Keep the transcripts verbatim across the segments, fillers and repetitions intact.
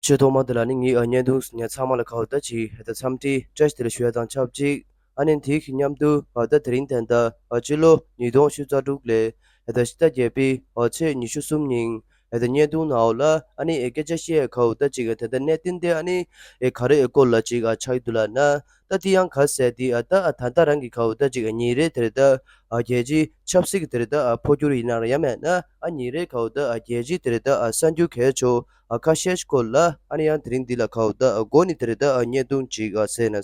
ཆེས་ཐོག་མ་དེ་ལ་ནི་ངའི་ཨ་བརྙན་ཐུང་ཉན་ཚང་མ་ལ་ཁ་བ་ད་ཅིག་ཨ་ད་འཚམས་འདྲི་བཀྲ་ཤིས་བདེ་ལེགས་ཞུ་ཡ་དང་ཆབས་ཅིག་ཨ་ནི་དེའི་མཉམ་དུ་ཨ་ད་དེ་རིང་ད་ལྟ་ཨ་སྤྱི་ལོ་ཉིས་སྟོང་བཅུ་རྩ་དྲུག་ལོའི་ཨ་ད་ཕྱི་ཟླ་བརྒྱད་པའི་ཨ་ཚེས་ཉི་ཤུ་གསུམ་ཉིན་ཨ་ད་བརྙན་ཐུང་ནང་ལ་ཨ་ནི་ཨེ་སྐད་ཆ་བཤད་ཡ་ཁ་བ་ད་ཅིག་ཨ་ད་ད་གནད་དོན་དེ་ཨ་ནི་ཨེ་ག་རེ་ཨེ་སྐོར་ལ་ཅིག་ཨ་ཆགས་ཡོད་འདུག་ལབ་ན། ད་དེ་ཡང་ག་ཟེར་དེ་ཨ་ད་ཨ་ད་ལྟ་རང་གི་ཁ་བ་ད་ཅིག་ཨ་ཉིན་རེ་དེར་ད་ཨ་རྒྱལ་སྤྱིའི་ཆབ་སྲིད་ཀྱི་དེར་ད་ཨ་འཕོ་འགྱུར་ཡིན་ན་ར་ཡང་མེད་ན་ཨ་ཉིན་རེ་ཁ་བ་ད་ཨ་རྒྱལ་སྤྱིའི་དེར་ད་ཨ་གསར་འགྱུར་གལ་ཆེ་ཤོས་ཨ་ཁ་ཤས་ཤིག་སྐོར་ལ་ཨ་ནི་ཡང་དེ་རིང་འདི་ལ་ཁ་བ་ད་ཨ་འགོ་ནས་དེར་ད་ཨ་བརྙན་ཐུང་ཅིག་ཨ་གསན་ན།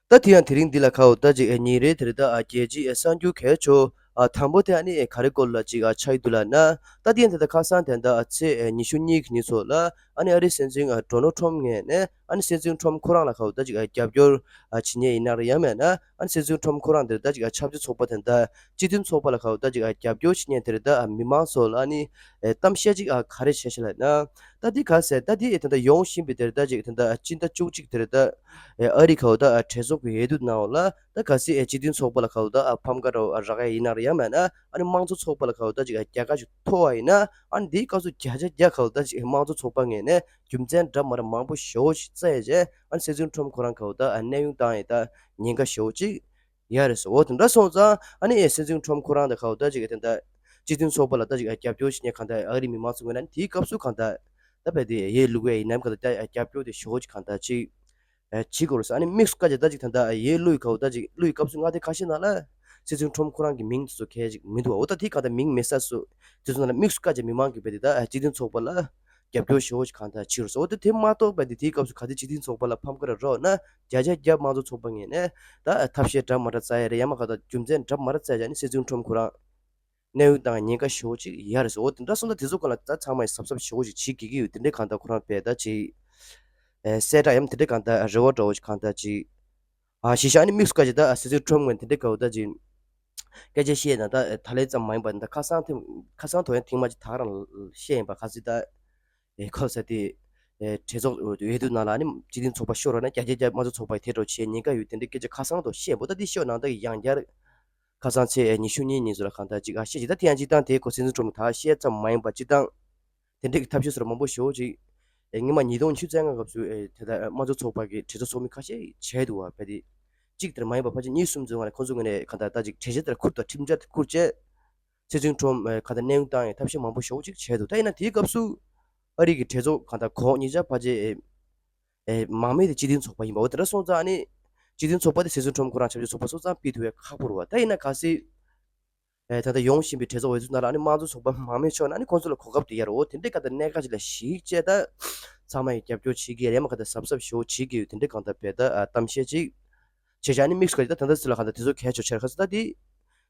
ད་དེ་ཡང་དེ་རིང་འདི་ལ་ཁ་བ་ད་ཅིག་ཨ་ཉིན་རེ་དེར་ད་ཨ་རྒྱལ་སྤྱིའི་ཨ་གསར་འགྱུར་གལ་ཆེ་ཤོས་ཨ་དང་པོ་དེ་ཨ་ནི་ཨེ་ག་རེ་སྐོར་ལ་ཅིག་ཨ་ཆགས་ཡོད་འདུག་ལབ་ན། ད་དེ་ཡང་དེ་ད་ཁ་སང་དེ་ད་ཨ་ཚེས་ཨ་ཉི་ཤུ་གཉིས་ཀྱི་ཉིན་ཚོ་ལ་ཨ་ནི་ཨ་རིའི་སྲིད་འཛིན་ཨ་ཌོ་ནལ་ཊམ་ངོས་ནས་ཨ་ནི་སྲིད་འཛིན་ཊམ་ཁོ་རང་ལ་ཁ་བ་ད་ཅིག་ཨ་རྒྱབ་སྐྱོར་ཨ་བྱེད་མཁན་ཡིན་ན་ར་ཡང་མེད་ན་ཨ་ནི་སྲིད་འཛིན་ཊམ་ཁོ་རང་དེར་ད་ཅིག་ཨ་ཆབ་སྲིད་ཚོགས་པ་དེ་ད་སྤྱི་མཐུན་ཚོགས་པ་ལ་ཁ་བ་ད་ཅིག་ཨ་རྒྱབ་སྐྱོར་བྱེད་མཁན་དེར་ད་ཨ་མི་མང་ཚོ་ལ་ཨ་ནི་ཨེ་གཏམ་བཤད་ཅིག་ཨ་ག་རེ་བྱས་ཤག་ལབ་ན། ད་འདི་ག་ཟེར་ད་འདི་ཨེ་ད་ད་ཡོང་བཞིན་པའི་དེར་ད་ཅིག་ད་ད་སྤྱི་ཟླ་བཅུ་གཅིག་དེར་ད་ཨེ་ཨ་རི་ཁ་བ་ད་ཨ་གྲོས་ཚོགས་ཀྱི་འོས་བསྡུ་ནང་ལ་ད་གལ་སྲིད་ཨེ་སྤྱི་མཐུན་ཚོགས་པ་ལ་ཁ་བ་ད་ཨ་ཕམ་ཁ་ར་རག་ཡ་ཡིན་ན་ར་ཡང་མེད་ན་ཨ་ནི་དམངས་གཙོ་ཚོགས་པ་ལ་ཁ་བ་ད་ཅིག་ཨ་རྒྱལ་ཁ་ཞིག་ཐོབ་པ་ཡིན་ན་ཨ་ནི་འདིའི་སྐབས་སུ་བརྒྱ་ཆ་བརྒྱ་ཁ་བ་ད་ཅིག་ཨེ་དམངས་གཙོ་ཚོགས་པ་ངོས་ནས་རྒྱུ་མཚན་འདྲ་མ་འདྲ་མང་པོ་ཞེ་པོ་ཞིག་བཙལ་བྱས་ཨ་ནི་སྲིད་འཛིན་ཊམ་ཁོ་རང་ཁ་བ་ད་ཨ་གནས་དབྱུང་བཏང་ཡ་ད་ཉེན་ཁ་ཞེ་པོ་ཅིག་ཡ་རེད་ཟེར། འོ་དེ་འདྲ་སོང་ཙང་ཨ་ནི་ཨེ་སྲིད་འཛིན་ཊམ་ཁོ་རང་དང་ཁ་བ་ད་ཅིག་ཨེ་དེ་འདྲ་སྤྱི་མཐུན་ཚོགས་པ་ལ་ད་ཅིག་ཨ་རྒྱབ་སྐྱོར་བྱེད་མཁན་གང་ལྟར་ཨ་རིའི་མི་མང་ཚོ་ངོས་ནས་དེའི་སྐབས་སུ་གང་ལྟར་ད་བས་དེ་ཡས་བླུག་ཡས་ཡིན་ནམ་གང་ལྟར་ད་ཨ་རྒྱབ་སྐྱོར་དེ་ཞོ་ཅིག་གང་ལྟར་ཅིག་ཨ་བྱེད་དགོས་རེད་ཟེར། ཨ་ནི་དམིགས་སུ་བཀར་བྱས་ད་ཅིག་ད་ལྟ་ཨ་ཡས་བླུག་ཡི་ཁ་བ་ད་ཅིག་བླུག་ཡི་སྐབས་སུ་མངའ་སྡེ་ཁ་ཤས་ནང་ལ་སྲིད་འཛིན་ཊམ་ཁོ་རང་གི་མིང་དེ་ཚོ་གལ་ཅིག་མི་འདུག་འོ་ད་དེ་གང་ལྟར་མིང་མེད་ས་སུ་དེ་ཚོ་ནང་ལ་དམིགས་སུ་བཀར་བྱས་མི་མང་གིས་བས་དེ་ད་ཨ་སྤྱི་མཐུན་ཚོགས་པ་ལ་རྒྱབ་སྐྱོར་ཞེ་པོ་ཞིག་གང་ལྟར་བྱེད་རོགས་སོ། འོ་དེ་དེ་མ་གཏོགས་པ་དེ་དེའི་སྐབས་སུ་ག་དེ་སྤྱི་མཐུན་ཚོགས་པ་ལ་ཕམ་ཁ་ར་རོགས་ན་བརྒྱ་ཆ་བརྒྱ་དམངས་གཙོ་ཚོགས་པ་ངོས་ནས་ད་ཐབས་ཤེས་འདྲ་མ་འདྲ་བཙལ་ཡ་རེད། ཡང་མ་ག་ད་རྒྱུ་མཚན་འདྲ་མ་འདྲ་བཙལ་བྱས་ནས་སྲིད་འཛིན་ཁྲོམ་ཁོ་རང་གནས་དབྱུང་བཏང་ཉེན་ཁ་ཞེ་པོ་ཅིག་ཡ་རེད་སོ། འོ་དེ་འདྲ་སོང་ད་དེ་ཚོ་གང་ལ་ད་ཚང་མས་གཟབ་གཟབ་ཞེ་པོ་ཅིག་བྱེད་དགོས་ཀྱི་ཡོད། དེ་འདྲའི་གང་ལྟར་ཁོ་རང་བས་ད་ཅིག་གསལ་བསྒྲགས་ཡང་དེ་འདྲའི་གང་ལྟར་རེ་བ་འདྲ་བོ་ཅིག་གང་ལྟར་ཅིག་ཨ་གཞི་བཞག་ནི་དམིགས་སུ་བཀར་བྱས་ད་སྲིད་འཛིན་ཁྲོམ་ངོས་དེ་འདྲའི་ག་བ་ད་ཅིག་སྐད་ཆ་བཤད་ན་ད་ད་ལན་ཙམ་མ་ཡིན་པ་ད་ཁ་སང་ཐེངས་ཁ་སང་དོ་ཡང་ཐེངས་མ་ཅིག་ད་ག་རང་བཤད་ཡིན་པ། ག་ཚོད་ད་ཨེ་ཁོ་ཟེར་དེ་ཨེ་གྲོས་ཚོགས་འོས་བསྡུ་ནང་ལ་ནི་སྤྱི་མཐུན་ཚོགས་པ་ཤོར་བ་ན་བརྒྱ་ཆ་བརྒྱ་དམངས་གཙོ་ཚོགས་པ་ཡི་དེ་འགྲོ་བྱེད་ཉེན་ཁ་ཡོད་དེ་འདྲའི་སྐད་ཆ་ཁ་སང་དུ་བཤད་འབོ། ད་དེ་ཤོད་ནང་ད་ཡང་བསྐྱར་ཁ་སང་ཚེས་ཉི་ཤུ་གཉིས་ཉིན་ཚོ་ལ་གང་ལྟར་ཅིག་ཨ་བཤད་ཅིག་ད་དེ་ཡང་ཅིག་ད་དེ་ཁོ་སྲིད་འཛིན་ཁྲོམ་ད་བཤད་ཙམ་མ་ཡིན་པ་སྤྱི་བཏང་དེ་འདྲའི་གི་ཐབས་ཤེས་ཟེར་མང་པོ་ཞེ་པོ་ཅིག་ཨེ་སྔོན་མ་ཉིས་སྟོང་ཉི་ཤུ་རྩ་ལྔ་སྐབས་སུ་ཨེ་དེ་ལྟར་དམངས་གཙོ་ཚོགས་པ་གི་གྲོས་ཚོགས་ཚོགས་མི་ཁ་ཤས་བྱས་འདུག་བ། བས་དེ་གཅིག་དེར་མ་ཡིན་པ་ཕལ་ཆེར་གཉིས་གསུམ་ཙམ་ལ་ཁོང་ཚོ་ངོས་ནས་གང་ལྟར་ད་ཅིག་གྲོས་ཆོད་དེར་ཁུར་དང་ཁྲིམས་འཆར་དེ་ཁུར་བྱས་སྲིད་འཛིན་ཁྲོམ་ཨེ་གང་ལྟར་གནས་དབྱུང་བཏང་ཡང་ཐབས་ཤེས་མང་པོ་ཞེ་པོ་ཅིག་བྱས་འདུག་ད་ཡིན་ན་དེའི་སྐབས་སུ་ཨ་རི་གི་གྲོས་ཚོགས་གང་ལྟར་གོང་ཉིས་ཆ་ཕལ་ཆེར་ཨེ་ཨེ་མང་མོས་དེ་སྤྱི་མཐུན་ཚོགས་པ་ཡིན་པ། འོ་དེ་འདྲ་སོང་ཙང་ཨ་ནི་སྤྱི་མཐུན་ཚོགས་པ་དེ་སྲིད་འཛིན་ཁྲོམ་ཁོ་རང་ཆབ་སྲིད་ཚོགས་པ་སོང་ཙང་ཕུད་ཐུབ་པའི་ཁག་པོ་རེད་བ། ད་ཡིན་ན་གལ་སྲིད་ཨེ་ད་ལྟ་ཡོང་བཞིན་པའི་གྲོས་ཚོགས་འོས་བསྡུ་ནང་ལ་ཨ་ནི་དམངས་གཙོ་ཚོགས་པ་མང་མོས་ཕྱོགས་ནས་ཨ་ནི་ཁོང་ཚོ་ལ་གོ་སྐབས་དེ་ཡར་འོ་དེ་འདྲའི་ག་ད་གནད་འགག་ཅིག་ལ་གཞིགས་བྱས་ད་ཚང་མ་ཡི་རྒྱབ་སྐྱོར་བྱེད་ཀྱི་རེད་མ་ག་ད་གཟབ་གཟབ་ཞེ་པོ་བྱེད་ཀྱི་ཡོད། དེ་འདྲའི་གང་ལྟར་བས་ད་ཨ་གཏམ་བཤད་ཅིག་བྱས་བྱས་ཨ་ནི་དམིགས་སུ་བཀར་ད་ད་ལྟ་ཚོ་ལ་གང་ལྟར་དེ་ཚོ་གལ་ཆེ་ཆེར་ཁ་སོ་ད་དེ་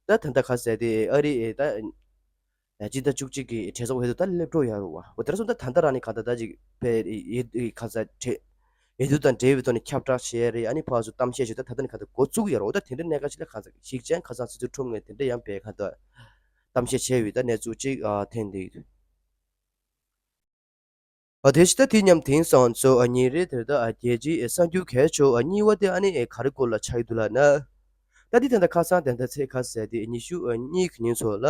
ད་ད་ལྟ་ཁ་ཟས་དེ་ཨ་རི་ཨེ་ད་སྤྱི་ཟླ་བཅུ་གཅིག་གི་གྲོས་ཚོགས་འོས་བསྡུ་ད་སླེབས་འགྲོ་ཡ་རུ་བ། འོ་དེ་ར་སོང་ད་ད་ལྟ་རང་ནི་གང་ལྟར་ད་ཅིག་པའི་ཡེ་ག་ས་གྲོས་འོས་བསྡུ་དང་འབྲེལ་བའི་ཐོག་ནས་ཁྱབ་བསྒྲགས་བྱས་རེད། ཨ་ནི་ཕར་ཚུར་གཏམ་བཤད་བྱས་ད་ད་ལྟ་ནི་གང་ལྟར་འགོ་བཙུགས་ཡ་རུ། འོ་ད་དེ་འདྲ་གནད་འགག་ཅིག་ལ་གང་ལྟར་ཞིག་ཅན་ཁ་སང་སྲིད་ཚོགས་ཁྲོམ་ངས་དེ་འདྲ་ཡང་པའི་གང་ལྟར་གཏམ་བཤད་བྱས་ཡོད། ད་གནས་ཚུལ་ཅིག་ཨ་ཐོན་འདུག་ཨ་དེ་ཕྱི་ད་དེ་མཉམ་དེང་སང་ཚོ་ཨ་ཉིན་རེ་དེར་ད་ཨ་རྒྱལ་སྤྱིའི་ཨེ་གསར་འགྱུར་གལ་ཆེ་ཨ་གཉིས་པ་དེ་ཨ་ནི་ཨེ་ག་རེ་སྐོར་ལ་ཆགས་ཡོད་འདུག་ལབ་ན། ད་དེ་ད་ལྟ་ཁ་སང་དེ་ད་ཚེས་ཁ་ཟས་དེ་ཉི་ཤུ་ཨ་གཉིས་ཀྱི་ཉིན་ཚོ་ལ་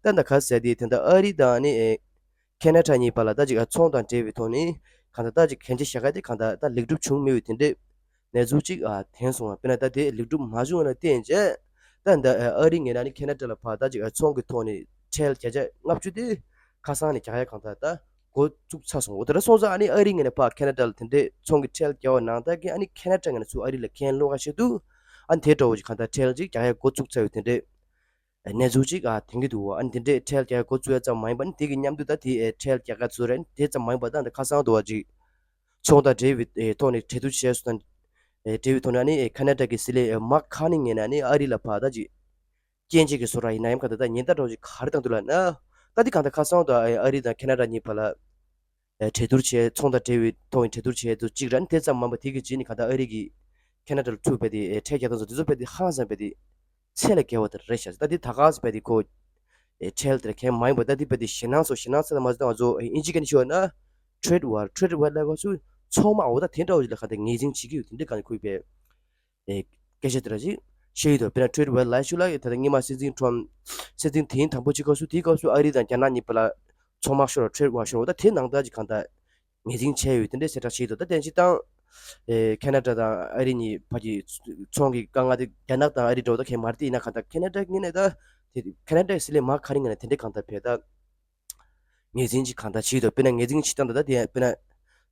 ད་ད་ཁ་ཟས་དེ་དེ་ད་ཨ་རི་དང་ཨ་ནི་ཨེ་ཁེ་ན་ཌ་གཉིས་བར་ལ་ད་ཅིག་ཨ་ཚོང་དང་འབྲེལ་བའི་ཐོག་ནས་གང་ལྟར་ད་ཅིག་གན་རྒྱ་བཞག་ཡ་དེ་གང་ལྟར་ད་ལེགས་གྲུབ་བྱུང་མེད་པའི་དེ་འདྲའི་གནས་ཚུལ་ཅིག་ཨ་ཐོན་སོང་བ། དཔེར་ན་ད་དེ་ལེགས་གྲུབ་མ་བྱུང་བ་ལ་བརྟེན་བྱས་ད་ད་ཨ་རི་ངོས་ནས་ནི་ཁེ་ན་ཌ་ལ་ཕར་ད་ཅིག་ཨ་ཚོང་གི་ཐོག་ནས་ཁྲལ་བརྒྱ་ཆ་ལྔ་བཅུ་དེ་ཁ་སང་ནས་རྒྱག་ཡ་གང་ལྟར་ད་འགོ་བཙུགས་ཚར་སོང་། འོ་དེ་འདྲ་སོང་ཙང་ཨ་ནི་ཨ་རི་ངོས་ནས་ཕར་ཁེ་ན་ཌ་ལ་དེ་འདྲའི་ཚོང་གི་ཁྲལ་རྒྱག་པ་ནང་ལྟར་གྱི་ཨ་ནི་ཁེ་ན་ཌ་ངོས་ནས་ཚུར་ཨ་རི་ལ་ཁེན་བློ་ཁ་ཤེས་འདུག་ཨ་ནི་དེ་འདྲ་བོ་ཅིག་གང་ལྟར་ཁྲལ་ཅིག་རྒྱག་ཡ་འགོ་བཙུགས་ཚར་ཡོད་དེ་འདྲའི་གནས་ཚུལ་ཅིག་ཨ་ཐོན་གྱི་འདུག་ཨ་ནི་དེ་འདྲའི་ཁྲལ་རྒྱག་ཡ་འགོ་བཙུགས་ཡ་ཙམ་མ་ཡིན་པ་ནི་དེ་གི་མཉམ་དུ་ད་དེ་ཨེ་ཁྲལ་རྒྱག་ཡ་ཚུར་ཨ་ནི་དེ་ཙམ་མ་ཡིན་པ་ད་ད་ཁ་སང་དུ་བ་ཅིག་ཚོང་དང་འབྲེལ་བའི་ཨེ་ཐོག་ནས་གྲོས་བསྡུར་བྱས་སོང་། ད་འབྲེལ་བའི་ཐོག་ནས་ཨ་ནི་ཨེ་ཁེ་ན་ཌ་གི་སྲིད་བློན་ཨེ་མཱག་ཁ་ནི་ངོས་ནས་ཨ་ནི་ཨ་རི་ལ་ཕར་ད་ཅིག་རྐྱེན་གཅིག་གི་བཟོ་འདྲ་ཡིན་ན་ཡང་ག་ད་ད་ཉེན་བརྡ་འདྲ་བོ་ཅིག་ག་རེ་བཏང་འདུག་ལབ་ན། ད་འདི་གང་ལྟར་ཁ་སང་དུ་ཨ་རི་དང་ཁེ་ན་ཌ་གཉིས་བར་ལ་ཨེ་གྲོས་བསྡུར་བྱས། ཚོང་དང་འབྲེལ་བའི་ཐོག་ནས་གྲོས་བསྡུར་བྱས་འདུག་གཅིག་ར་ནི་དེ་ཙམ་མིན་པ་དེ་གི་རྗེས་ནས་གང་ལྟར་ཨ་རི་གིས་ཁེ་ན་ཌ་ལ་ཚུར་བས་ཏེ་ཨེ་ཁྲལ་རྒྱག་སྟངས་སོགས་དེ་ཚོ་བས་ཏེ་ཧང་སང་བས་ཏེ་ཚད་ལས་བརྒལ་བ་དེ་རེད་ཤག་ད་འདི་ད་ག་སེ་བས་ཏེ་ཁོ་ཨེ་ཁྲལ་དེར་ཁེན་མ་ཡིན་པ་ད་འདི་བས་ཏེ་ཞེད་སྣང་སོགས་ཞེད་སྣང་ཚད་མ་ཚད་ང་ཚོ་ཨེ་ཨིན་ཇི་སྐད་ནས་ཤོད་ན་ཊེ་རེ་ཌི་ཝར། ཊེ་རེ་ཌི་ཝར་ལབ་པ་ཚུར་ཚོང་དམག་འོ་ད་དེ་འདྲ་བོ་ཞིག་ལ་གང་ལྟར་ངོས་འཛིན་བྱེད་ཀྱི་ཡོད། དེ་འདྲ་གང་ལྟར་ཁོས་བས། ཨེ་སྐད་ཆ་དེ་འདྲ་ཅིག་བཤད་ཡོད་དོ། དཔེར་ན་ཊེ་རེ་ཌི་ཝར་ལབ་ཤུགས་ལ་ད་ལྟ་སྔོན་མ་སྲིད་འཛིན་ཊམ་སྲིད་འཛིན་དེའི་དང་པོ་གཅིག་སྐབས་སུ་དེའི་སྐབས་སུ་ཨ་རི་དང་རྒྱ་ནག་གཉིས་བར་ལ་ ཚོང་དམག་ཤོར་བ་ཁྲོད་དམག་ཤོར་བ་ད་དེ་ནང་ལྟར་གྱི་གང་ལྟར་ངོས་འཛིན་བྱས་ཡོད་དེ་འདྲའི་གསལ་བསྒྲགས་བྱས་འདུག་ད་དེ་ཡང་སྤྱིར་བཏང་ཨེ་ཁེ་ན་ཌ་དང་ཨ་རི་གཉིས་བར་གྱི་ཚོང་གི་དཀའ་ངལ་དེ་རྒྱ་ནག་དང་ཨ་རི་འདྲ་བོ་ད་གས་མ་རེད། དེ་ཡིན་ན་གང་ལྟར་ཁེ་ན་ཌ་ངོས་ནས་ད་དེ་ཁེ་ན་ཌའི་སྲིད་བློན་མར་ཁེ་རི་ངོས་ནས་དེ་འདྲའི་གང་ལྟར་བས་ད། ངོས་འཛིན་ཅིག་གང་ལྟར་བྱེད་དོ། དཔེར་ན་ངོས་འཛིན་བྱེད་སྟངས་ད་ལྟ་དེ་དཔེར་ན་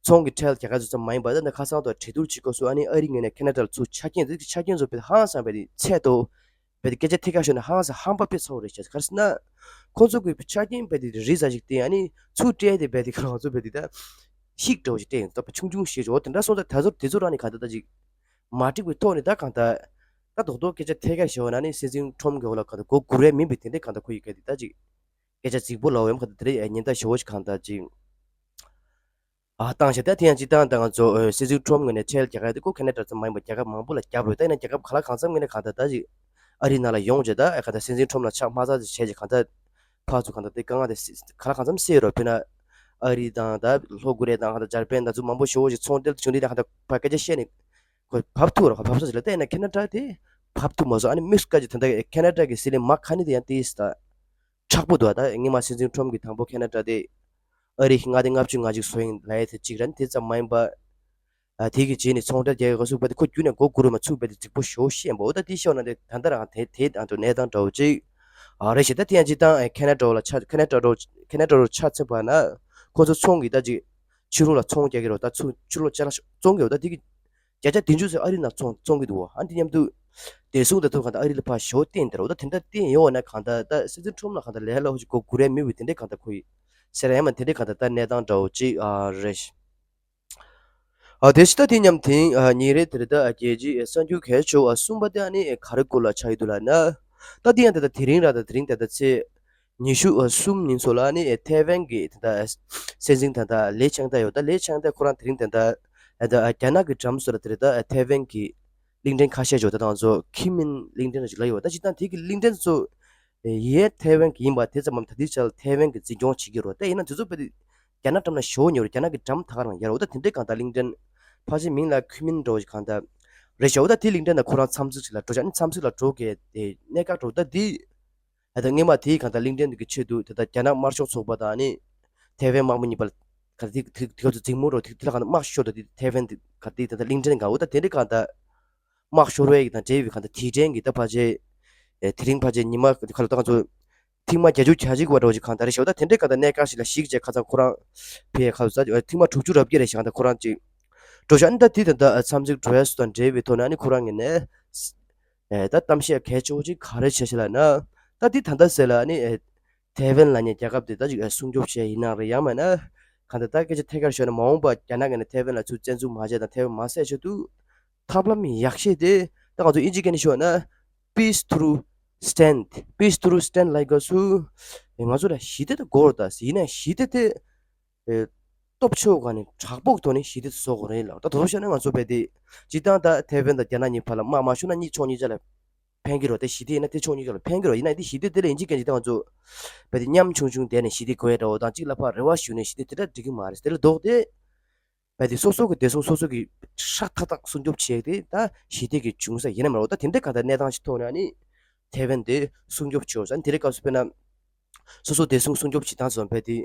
ཚོང་གི་ཁྲལ་རྒྱག་ག་ཚོད་ཙམ་མ་ཡིན་པ་ད་ནི་ཁ་སང་དུ་གྲོས་བསྡུར་བྱེད་སྐབས་སུ་ཨ་ནི་ཨ་རི་ངོས་ནས་ཁེ་ན་ཌ་ལ་ཚུར་ཆ་རྐྱེན་དེ་ཆ་རྐྱེན་ཚོ་དཔེ་ཧང་སང་བས་དེ་ཚད་དོ་བས་དེ་སྐད་ཆ་ཐད་ཀར་ཤོད་ན་ཧང་སང་ཧམ་པ་དཔེ་ཚ་བོ་རེད་བྱས་ག་རེ་ཟེར་ན། ཁོང་ཚོ་གི་ཆ་རྐྱེན་བས་དེ་རི་ཟ་ཞིག་སྟེ་ཨ་ནི་ཚུར་སྤྲད་དེ་བས་དེ་ཁ་ང་ཚོ་བས་དེ་ད་ཤིག་འགྲོ་ཞིག་སྤྲད་ཡོང་ད་ཆུང་ཆུང་ཞིག་འོ་དེ་འདྲ་སོང་ཙང་ད་ཚོ་དེ་ཚོ་རང་ནི་གང་ལྟར་ད་ཅིག་མ་འགྲིག་པའི་ཐོག་ནས་ད་གང་ལྟར་ད་རྡོག་རྡོག་སྐད་ཆ་ཐད་ཀར་ཤོད་ན་ནི་སྲིད་འཛིན་ཁྲོམ་གི་འོག་ལ་གང་ལྟར་མགོ་སྒུར་ཡ་མིན་པའི་དེ་འདྲའི་གང་ལྟར་ཁོ་ཡི་ག་དེ་ད་ཅིག་སྐད་ཆ་རྫིག་པོ་ལབ་ཡོང་ག་དེ་རེད། ཉེན་བརྡ་ཞེ་བོ་ཞིག་གང་ལྟར་ཅིག་ཨ་བཏང་ཞེ་ད་དེ་ཡང་ཅིག་བཏང་ད་ང་ཚོ་ཨ་སྲིད་འཛིན་ཁྲོམ་ངོས་ནས་ཁྲལ་རྒྱག་ཡ་དེ་ཁོ་ཁེ་ན་ཌ་ཙམ་མ་ཡིན་པར་རྒྱལ་ཁབ་མང་པོ་ལ་བརྒྱབ་རེད། ད་ཡིན་ན་རྒྱལ་ཁབ་ག་ལ་གང་འཚམ་ངོས་ནས་གང་ལྟར་ད་ཅིག་ཨ་རིའི་ནང་ལ་ཡོང་བྱས་ད་ཨ་གང་ལྟར་སྲིད་འཛིན་ཁྲོམ་ལ་ཕྱག་དམག་རྩལ་ཅིག་བྱས་ཅིག་གང་ལྟར་ཕར་ཚུར་གང་ལྟར་དེ་དཀའ་ངལ་དེ་ག་ལ་གང་འཚམ་སེལ་རོགས། དཔེར་ན་ཨ་རི་དང་ད་ལྷོ་ཀོ་རི་ཡ་དང་གང་ལྟར་འཇར་པན་དང་ཚོ་མང་པོ་ཞེ་བོ་ཞིག་ཚོང་འབྲེལ་བྱུང་དུས་ད་གང་ལྟར་ཕར་སྐད་ཆ་བཤད་ནས་ཁོ་བབས་ཐུབ་རོགས་བབས་ས་ཅིག་ལ། ད་ཡིན་ན་ཁེ་ན་ཌ་དེ་བབས་ཐུབ་མ་སོང་། ཨ་ནི་དམིགས་སུ་བཀར་ཅིག་ད་ལྟ་ཁེ་ན་ཌ་གི་སྲིད་བློན་མར་ཁེ་རི་དེ་ཡང་དེ་ད། མཁྲེགས་པོ་འདུག་ད་སྔོན་མ་སྲིད་འཛིན་ཁྲོམ་གྱིས་དང་པོ་ཁེ་ན་ཌ་དེ་ཨ་རི་མངའ་སྡེ་ལྔ་བཅུ་ང་གཅིག་བཟོ་ཡིན་ལབ་ཡ་དེ་གཅིག་ར་ནི་དེ་ཙམ་མ་ཡིན་པ། ཨ་དེ་གི་རྗེས་ནས་ཚོང་འབྲེལ་རྒྱག་ཡོད་ག་སུ་པ་དེ་ཁོ་རྒྱུན་ནས་མགོ་སྒུར་མ་ཚུགས་པ་དེ་རྫིག་པོ་ཞེ་བོ་བཤད་པ། འོ་ད་དེ་ཤོད་ན་དེ་ད་ལྟ་རང་དེ་དེ་དང་དུ་གནས་སྟངས་འདྲ་བོ་ཅིག་ཨ་རེད་ཤག་ད་དེ་ཡང་སྤྱིར་བཏང་ཨེ་ཁེ་ན་ཌ་ལ་ཆ་ཁེ་ན་ཌ་རོ་ཁེ་ན་ཌ་རོ་ཆ་ཚུད་པ་ན་ཁོ་ཚོ་ཚོང་གི་ད་ཅིག་ཕྱི་རོལ་ལ་ཚོང་རྒྱག་གི་རོ། ད་ཚུར་ཕྱི་ལོགས་ཅ་ལག་བཙོང་གི་རོ། ད་དེ་གི་བརྒྱ་ཆ་བདུན་ཅུ་ཙམ་ཨ་རི་ནང་བཙོང་བཙོང་གི་འདུག་བ། ཨ་འདི་མཉམ་དུ་བདེ་སྲུང་དང་ཐུག་གང་ལྟར་ཨ་རི་ལ་ཕར་ཞོ་བསྟན་དེ་རོ། ད་དེ་འདྲ་བསྟན་ཡོད་ན་གང་ལྟར་ད་སྲིད་འཛིན་ཁྲོམ་ལ་གང་ལྟར་ལས་སླ་པོ་ཞིག་གོ་དགོས་རེད་མི་འོས་དེ་འདྲའི་གང་ལྟར་ཁོ་ཡི་སེ་ར་ཡ་མ་དེ་འདྲའི་གང་ལྟར་ད་གནས་སྟངས་འདྲ་བོ་ཅིག་ཨ་རེད། ཨ་དེ་ཕྱི་ད་དེ་མཉམ་དེང་ཨ་ཉིན་རེད་དེ་རེད། ད་རྒྱལ་སྤྱིའི་གསར་འགྱུར་གལ་ཆེ་བ་གསུམ་པ་དེ་ཨ་ནི་ག་རེ་སྐོར་ལ་ཆགས་ཡོད་འདུག་ལབ་ན། ད་དེ་ཡང་ད་ལྟ་དེ་རིང་ར་ད་དེ་རིང་ད་ལྟ་ཚེས་ཉི་ཤུ་གསུམ་ཉིན་ཚོ་ལ་ནི་ཐའེ་ཝན་གྱི་ད་ལྟ་སྲིད་འཛིན་ད་ལྟ་ལི་ཆང་ཏེ་ཡོད། ད་ལི་ཆང་ཏེ་ཁོ་རང་དེ་རིང་ད་ལྟ་ད་རྒྱ་ནག་གི་གྲམ་སོ་ལ་དེ་རེད། ད་ཐའེ་ཝན་གྱི་གླིང་ཕྲན་ཁ་ཤས་ཅིག་ད་ང་ཚོ་ཁི་མིན་གླིང་ཕྲན་ཞིག་ལ་ཡོད། ད་སྤྱིར་བཏང་དེ་གི་གླིང་ཕྲན་ཚོ་ཡའི་ཐའེ་ཝན་གྱི་ཡིན་པ་དེ་ཙམ་མམ་ད་ལྟའི་ཆར་ལ་ཐའེ་ཝན་གྱི་འཛིན་སྐྱོང་བྱེད་ཀྱི་རེད། ད་ཡིན་ན་དེ་ཚོ་དཔེ་རྒྱ་ནག་གྲམ་ལ་ཞོ་ཉོ་རེད། རྒྱ་ནག་གི་གྲམ་ད་ག་རང་ཡར་རོ། ད་དེ་འདྲའི་གང་ལྟར་གླིང་ཕྲན་ཕལ་ཆེར་མིང་ལ་ཁི་མིན་འདྲ་བོ་ཞིག་གང་ལྟར་རེད་ཤག་འོ་ད་དེ་གླིང་ཕྲན་ན་ཁོ་རང་འཚམས་གཟིགས་ཞིག་ལ་འགྲོ་ཤག་ཨ་ནི་འཚམས་གཟིགས་ལ་འགྲོ་གི་དེ་གནད་འགག་འགྲོ་ད་དེ། ད་ལྟ་སྔོན་མ་དེའི་གང་ལྟར་གླིང་ཕྲན་གྱི་ཆེད་དུ་ད་ལྟ་རྒྱ་ནག་དམར་ཤོག་ཚོགས་པ་དང་ནི་ཐའེ་ཝན་དམག་མི་གཉིས་བར་ག་དེ་དེ་དེ་ག་ཚོད་འཛིང་མོ་རོ་དེ་དེ་ལ་གང་ལྟར་དམག་ཤོར་དུ་དེ་ཐའེ་ཝན་དེ་ག་དེ་ད་ལྟ་གླིང་ཕྲན་གང་འོ་ད་དེ་འདྲའི་གང་ལྟར་དམག་ཤོར་བའི་གི་དང་འབྲེལ་བའི་གང་ལྟར་དེ་ཕྲན་གྱི་ད་ཕལ་ཆེར་དེ་རིང་ཕལ་ཆེར་ཉི་མ་ག་ལ་ད་ག་ཚོད་ཐེངས་མ་བརྒྱད་ཅུ་གྱ་གཅིག་པ་འདྲ་བོ་ཞིག་གང་ལྟར་རེད་ཤག་ད་དེ་འདྲའི་གང་ལྟར་གནད་འགག་ཞིག་ལ་གཞིགས་བྱས་ཁ་སང་ཁོ་རང་ཕེ་ཁ་ཚ་ཐེངས་མ་དྲུག་ཅུ་རབ་བརྒྱད་རེད་ཤག་ད་ཁོ་རང་ཅིག་འགྲོ་ཤག་ཨ་ནི་ད་དེ་ད་ལྟ་འཚམས་གཟིགས་འགྲོ་ཡ་སུ་དང་འབྲེལ་བའི་ཐོག་ནས་ཨ་ནི་ཁོ་རང་ངོས་ནས། ཨེ་ད་གཏམ་བཤད་གལ་ཆེ་བོ་ཅིག་ག་རེ་བྱས་ཤག་ལབ་ན། ད་འདི་ད་ལྟ་ཟེར་ལ་ཨ་ནི་ཨེ་ཐའེ་ཝན་ལབ་མཁན་རྒྱལ་ཁབ་དེ་ད་ཅིག་ཨེ་སྲུང་སྐྱོབ་བྱས་ཡིན་ན་རེད་ཡང་མིན་ན། གང་ལྟར་ད་སྐད་ཆ་ཐད་ཀར་ཤོད་ན་མ་འོངས་པ་རྒྱ་ནག་གིས་ནི་ཐའེ་ཝན་ལ་ཚུར་བཙན་འཛུལ་མ་བྱས་དང་ཐའེ་ཝན་མ་བསད་ཆེད་དུ་ཐབས་ལམ་ཡག་ཤོས་དེ་ད་ང་ཚོ་དབྱིན་ཇིའི་སྐད་ནས་ཤོད་ན་peace through strength, peace through strength ལབ་དུས་སྐབས་སུ་ཨེ་ང་ཚོ་ལ་ཞི་བདེ་དེ་དགོས་རེད། ད་ཡིན་ན་ཞི་བདེ་དེ། ཨེ། སྟོབས་ཆེ་བ་ག་ནས་དྲག་པོ་གི་ཐོག་ནས་ཞི་བདེ་བཟོ་དགོས་རེད་ལ། ད་དོ་ཤ་ན་ང་ཚོ་བས་དེ་སྤྱིར་བཏང་ད་ཐའེ་ཝན་དང་རྒྱ་ནག་གཉིས་བར་ལ་དམག་མ་ཤོར་ན་གཉིས་ཕྱོགས་གཉིས་ཆ་ལ་ཕན་གི་རོ། དེ་ཞི་བདེ་ཡིན་ན་དེ་ཕྱོགས་གཉིས་ཆ་ལ་ཕན་གི་རོ། ཡིན་ན་དེ་ཞི་བདེ་དེ་ལ་ཡིན་གཅིག་མིན་གཅིག་ད་ང་ཚོ་བས་དེ་མཉམ་ཆུང་ཆུང་བསྡད་ནས་ཞི་བདེ་དགོས་ཡ་འདྲ་བོ་དང་གཅིག་ལ་ཕར་རེ་བ་ཞུ་ནས་ཞི་བདེ་དེ་འདྲ་འགྲིག་གི་མ་རེད། དེ་ལ་ལྡོག་སྟེ་བས་དེ་སོ་སོ་གི་བདེ་སྲུང་སོ་སོ་གི་ཧྲག་ཐག་ཐག་སྲུང་སྐྱོབ་བྱས་ཏེ་ད་ཞི་བདེ་གི་འབྱུང་ས་ཡིན་ན་མ་རེད། ད་དེ་འདྲ་གང་ལྟར་གནས་སྟངས་ཤིག་ཐོག་ནས་ཨ་ནི་ཐའེ་ཝན་དེ་སྲུང་སྐྱོབ་བྱས་ཡོད་ས་དེ་རེད། སྐབས་སུ་དཔེར་ན། སོ་སོ་བདེ་སྲུང་སྲུང་སྐྱོབ་བྱེད་སྟངས་སོགས་བས་ཏེ།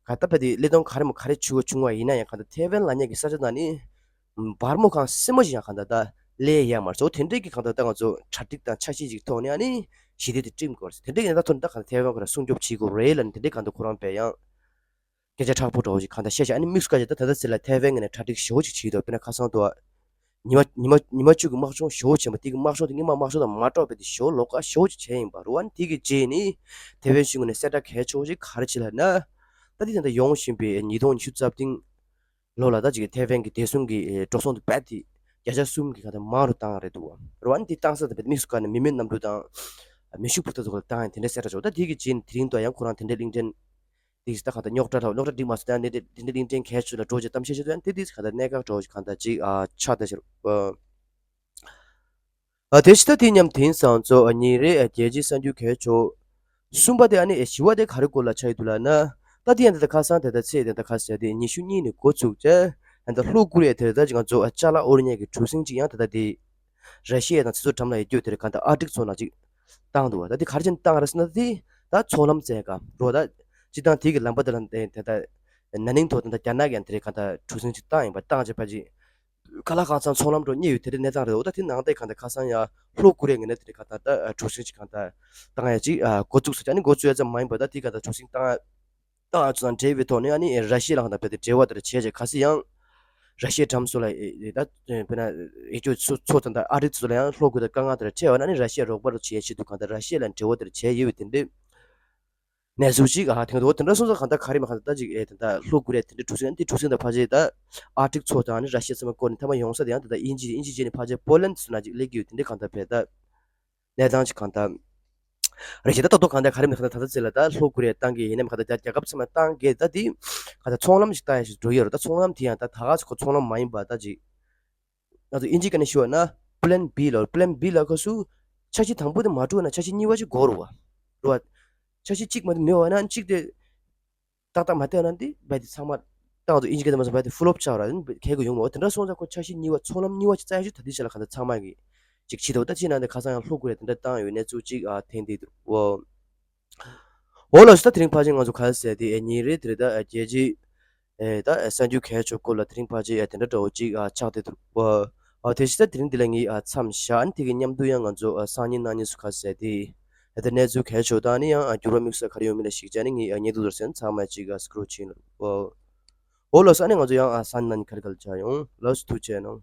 ག་ད་བས་ཏེ་གླེང་སྟངས་ག་རེ་མོ་ག་རེ་བྱུང་བ་བྱུང་བ་ཡིན་ན་ཡང་ག་ད་ཐའེ་ཝན་ལབ་མཁན་གྱི་ས་ཆ་ནང་ནི། སྦར་མོ་གང་སྲིན་མོ་ཞིག་ཡང་ག་ད་ད་ལས་ཡ་མར་ཚོ་དེ་འདྲས་ཀྱི་ག་ད་ད་ང་ཚོ་གྲ་སྒྲིག་དང་འཆར་གཞི་ཞིག་ཐོག་ནས་ཨ་ནི་ཞི་བདེ་དེ་བསྐྲུན་དགོས་རེད། དེ་འདྲས་ཀྱི་ད་ཐོག་ནས་ད་ག་ད་ཐའེ་ཝན་ཁོ་རང་སྲུང་སྐྱོབ་བྱེད་དགོས་རེད་ལབ་ནས་དེ་འདྲས་ག་ད་ཁོ་རང་བས་ཡང་སྐད་ཆ་མཁྲེགས་པོ་འདྲ་བོ་ཞིག་ག་ད་བཤད་བྱས། ཨ་ནི་དམིགས་སུ་བཀར་བྱས་ད་ད་ད་ཟེར་ལ་ཐའེ་ཝན་ངོས་ནས་གྲ་སྒྲིག་ཞེ་པོ་ཅིག་བྱེད་ཀྱི་འདུག་དཔེར་ན་ཁ་སང་དུ་ཉི་མ་ཉི་མ་ཉི་མ་བཅུ་གི་དམག་སྦྱོང་ཞེ་པོ་བྱས་པ་དེ་གི་དམག་སྦྱོང་དེ་སྔོན་མ་དམག་སྦྱོང་དང་མ་འདྲ་བ་དེ་ཞེ་པོ་ལོགས་ཀ་ཞེ་པོ་ཅིག་བྱས་ཡིན་པ་རེད། ཨ་ནི་དེ་གི་རྗེས་ནི་ཐའེ་ཝན་གཞུང་ངོས་ནས་གསལ་བསྒྲགས་གལ་ཆེ་བོ་ཞིག་ག་རེ་བྱས་ལབ་ན། ད་དེ་ད་ལྟ་ཡོང་བཞིན་པའི་ཉིས་སྟོང་ཉི་ཤུ་རྩ་བདུན་ལོ་ལ་ད་ཅིག་ཐའེ་ཝན་གྱི་བདེ་སྲུང་གི་འགྲོ་སོང་དེ་རྦད་དེ་བརྒྱ་ཆ་གསུམ་གྱི་ག་ད་མང་རུ་བཏང་རེད་འདུག་བ། རེད་བ། ཨ་ནི་དེ་བཏང་ས་དེ་རྦད་དམིགས་སུ་བཀར་ནས་མི་མེད་གནམ་གྲུ་དང་མེ་ཤུགས་འཕུར་མདའ་ཚོ་ལ་བཏང་ཡང་དེ་འདྲ་གསལ་བསྒྲགས་བྱས། ད་དེ་གི་རྗེས་ནི་དེ་རིང་དུ་ཡང་ཁོ་རང་དེ་འདྲའི་གླིང་ཕྲན་དེ་ད་ག་ད་རྙོག་དྲ་ལ་རྙོག་དྲ་འགྲིག་མ་སོང་། ད་ནི་དེ་འདྲའི་གླིང་ཕྲན་གལ་ཆེ་ལ་འགྲོ་བྱས་གཏམ་བཤད་བྱེད་དུས་ཡང་དེ་དེ་ག་ད་གནད་འགག་འདྲ་བོ་ཞིག་གང་ལྟར་ཅིག་ཨ་ཆགས་བསྡད་ཤག་རེད་བ། ཨ་དེ་ཕྱི་ད་དེ་མཉམ་དེང་སང་ཚོ་ཉིན་རེ་རྒྱལ་སྤྱིའི་གསར་འགྱུར་གལ་ཆེ་བ་གསུམ་པ་དེ་ཨ་ནི་བཞི་པ་དེ་ག་རེ་སྐོར་ལ་ཆགས་ཡོད་འདུག་ལབ་ན། ད་དེ་ཡང་ད་ལྟ་ཁ་སང་དེ་ད་ཚེས་དེ་ད་ཁ་སང་དེ་ཉི་ཤུ་གཉིས་ནས་འགོ་ཚུགས་བྱས་ད་ལྟ་ལྷོ་ཀོ་རི་ཡ་དེ་ད་ཅིག་ང་ཚོ་ཅ་ལག་དབོར་མཁན་གྱི་གྲུ་གཟིངས་ཅིག་ཡང་ད་ལྟ་དེ་ར་ཤི་ཡ་དང་དེ་ཚོ་འགྲམ་ལ་ཡོད་རྒྱུ་དེ་རེད། གང་ལྟར་ཨར་ཀ་ཊིག་ཚོ་ནང་ཅིག་བཏང་འདུག་བ། ད་དེ་ག་རེ་བྱས་ནས་བཏང་རེད་ཟེར་ན་དེ་ད་མཚོ་ལམ་བཙན་སྐབས་རོ་ད། སྤྱིར་བཏང་དེ་གི་ལམ་པ་དེ་ལ་དེ་ད་ན་ནིང་ཐོག་དེ་ད་རྒྱ་ནག་གིས་ཡང་དེ་རེད་གང་ལྟར་གྲུ་གཟིངས་ཅིག་བཏང་ཡིན་པ། བཏང་བྱས་ཕལ་ཆེར་ཁ་ལག་ཁང་ཚང་ཚོང་ལམ་འགྲོ་རྙེད་ཡོད། དེ་འདྲའི་གནས་སྟངས་རེད། འོ་ད་དེ་ནང་བསྡད་གང་ལྟར་ཁ་སང་ཡང་ལྷོ་ཀོ་རི་ཡ་ངོས་ནས་དེ་རེད་གང་ལྟར་ད་གྲུ་གཟིངས་ཅིག་གང་ལྟར་བཏང་ཡ་ཅིག་འགོ་བཙུགས་སོང་། ཨ་ནི་འགོ་བཙུགས་ཡ་ཙམ་མ་ཡིན་པར་ད་དེ་གང་ལྟར་གྲུ་གཟིངས་བཏང་ཡ་ད་ང་ཚོ་དང་འབྲེལ་བའི་ཐོག་ནས་ཨ་ནི་ར་ཤི་ཡ་ལ་གང་ལྟར་རྦད་དེ་འབྲེལ་བ་དེ་འདྲ་བྱས་བྱས། གལ་སྲིད་ཡང་ར་ཤི་ཡའི་གྲམ་སོགས་ལ་ད་དཔེར་ན་ཡེ་ཤུ་ཚོ་ཚོ་དང་ད་ཨ་རིག་ཚོ་ལ་ཡང་ལྷོ་ཀོ་རི་ཡ་དཀའ་ངལ་དེ་འདྲ་འཕྲད་པ་ན་ཨ་ནི་ར་ཤི་ཡ་རོགས་པ་རུ་བྱེད་ཆེད་དུ་གང་ལྟར་ར་ཤི་ཡ་ལ་འབྲེལ་བ་དེ་འདྲ་བྱས་ཡོད་པའི་དེ་འདྲའི་གནས་ཚུལ་ཅིག་ཨ་ཐེངས་འདུག་དེ་འདྲ་སོང་ཙང་གང་ལྟར་ག་རེ་མ་གང་ལྟར་ད་ཅིག་ཨེ་ད་ལྟ་ལྷོ་ཀོ་རི་ཡ་དེ་འདྲའི་གྲུ་གཟིངས་ཨ་ནི་དེ་གྲུ་གཟིངས་དང་ཕལ་ཆེར་ད་ཨ་རིག་ཚོ་དང་ཨ་ནི་ར་ཤི་ཡ་ཚང་མ་བསྐོར་ནས་མཐའ་མ་ཡོང་ས་དེ་ཡང་ད་ལྟ་དབྱིན་ཇི་དབྱིན་ཇི་བྱས་ནས་ཕལ་ཆེར་པོ་ལན་སུ་ན་ཅིག་སླེབས་ཀྱི་ཡོད། དེ་འདྲའི་གང་ལྟར་བས་ད། གནས་སྟངས་ཅིག་གང་ལྟར་རེད་ཤག་ད་ལྟ་རྟོག་གང་ལྟར་ག་རེ་མིན་གང་ལྟར་ད་ལྟ་ཚེ་ལ་ད་ལྷོ་ཀོ་རི་ཡ་བཏང་གི་ཡིན་ནམ་གང་ལྟར་རྒྱ་རྒྱལ་ཁབ་ཚང་མ་བཏང་གི་ད་དེ་གང་ལྟར་ཚོང་ལམ་ཞིག་བཏང་ཡ་ཞིག་འགྲོ་ཡི་ཡོད་རེད། ད་ཚོང་ལམ་དེ་ཡང་ད་ད་ག་ཚོད་ཁོ་ཚོང་ལམ་མ་ཡིན་པ་ད་ཅིག་ང་ཚོ་དབྱིན་ཇི་སྐད་ནས་ཞུ་བ་ན་པི་ལན་བི་ལ་པི་ལན་བི་ལ་ཁ་སུ་འཆར་གཞི་དང་པོ་དེ་མ་འགྲུབ་ན་འཆར་གཞི་གཉིས་པ་ཅིག་དགོས་རེད་བ། རེད་བ། འཆར་གཞི་གཅིག་མ་གཏོགས་མེད་པ་ན་གཅིག་དེ། ཏག་ཏག་མ་བལྟས་ན་འདི་བལྟས་ཏེ་ཚང་མ་ཏག་ཏག་དབྱིན་ཇི་སྐད་དུ་མ་སོང་བལྟས་ཏེ་ཕུ་ལོབ་ཆགས་ར་ཁྱད་གོ་ཡོང་མོད། དེ་འདྲ་སོང་ཙང་ཁོ་འཆར་གཞི་གཉིས་པ་ཚོང་ལམ་གཉིས་པ་ཅིག་བཙལ་ཡ་ཞུ་ད་ལྟའི་ཆ་ལ་གང་ལྟར་ཚང་མ་གི་ཅིག་བྱེད་དོ། ད་ཅི་ན་འདི་ཁ་སང་ཡང་ལྷོ་ཀོ་རི་ཡ་དེ་འདྲ་བཏང་ཡོད་གནས་ཚུལ་ཅིག་ཨ་ཐེངས་འདི་འདུག་འོ། འོ་ལགས་སོ། ད་དེ་རིང་ཕལ་ཆེར་ང་ཚོ་ག་རེ་ཟེར་དེ་ཨེ་ཉིན་རེ་དེ་རེད། ད་ཨེ་རྒྱལ་སྤྱི་ཨེ་ད་ཨེ་གསར་འགྱུར་གལ་ཆེ་སྐོར་ལ་དེ་རིང་ཕལ་ཆེར་ཨེ་དེ་འདྲ་འདྲ་བོ་ཅིག་ཨ་ཆགས་བསྡད་འདུག་འོ། ཨ་དེ་བཞིན་ད་དེ་རིང་འདི་ལ་ངས་ཨ་མཚམས་བཞག་ཨ་ནི་དེ་གི་མཉམ་དུ་ཡང་ང་ཚོ་ཨ་སང་ཉིན་གནངས་ཉིན་སུ་ག་རེ་ཟེར་དེ། ད་གནས་ཚུལ་གལ་ཆེ་བ་དང་ནི་ཡང་འགྱུར་བ་དམིགས་བསལ་ག་རེ་ཡོང་མིན་ལ་གཞིགས་བྱས་ནས་ངས་ཉེ་དུ་ཚོར་སེམས་ཚང་མ་གཅིག་ག་སྐུ་རོགས་བྱེད་ལ། འོ་ལགས་སོ། ཨ་ནི་ང་ཚོ་ཡང་ཨ་སང་ཉིན་ག་རེ་ག་ལ་བྱ་ཡོང་ལགས་སོ། ཐུགས་རྗེ་གནང་།